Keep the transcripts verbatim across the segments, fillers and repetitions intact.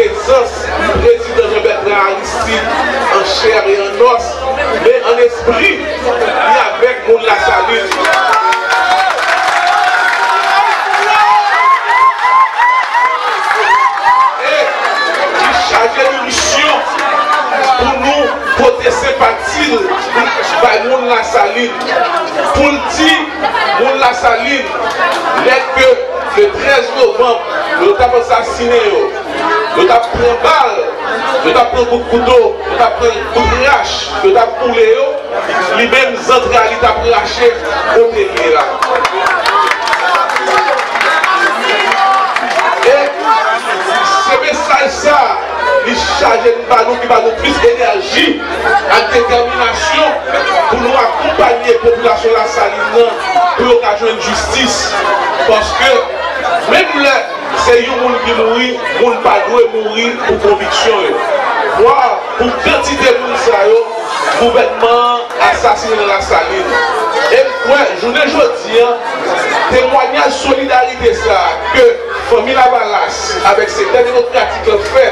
prezans prezidan Jean Bertrand Aristide an chè e an nòs, men an espri, li avèk moun Lasalin. E li chaje nou misyon pou nou pote senpati l bay moun Lasalin, pou l di moun Lasalin, lè ke le trèz novanm, yo t ap asasinen yo, yo t ap pran bal, yo t ap pran kout kouto, yo t ap pran kout rach, yo t ap boule yo, li menm zantray li t ap rache kote l ye la. E se mesaj sa li chaje n ba nou, ki ba nou plis enèji ak detèminasyon pou nou akonpanye popilasyon Lasalin nan pou yo ka jwenn jistis. Paske menm lè se yon moun ki mouri, moun pa dwe mouri pou konviksyon yo. Vwa pou kantite moun sa yo, gouvènman an asasinen nan Lasalin. E m kwè, jounen jodi a, temwayaj solidarite sa a ke Fanmi Lavalas avèk sektè demokratik lan fè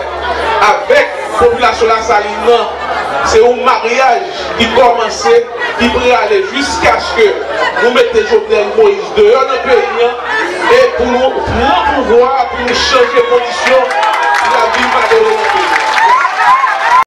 avèk popilasyon Lasalin nan, se yon maryaj ki kòmanse, ki prale jiskaske nou mete Jovenel Moïse deyò nan peyi an, e pou nou pran pouvwa a, pou nou chanje kondisyon lavi malere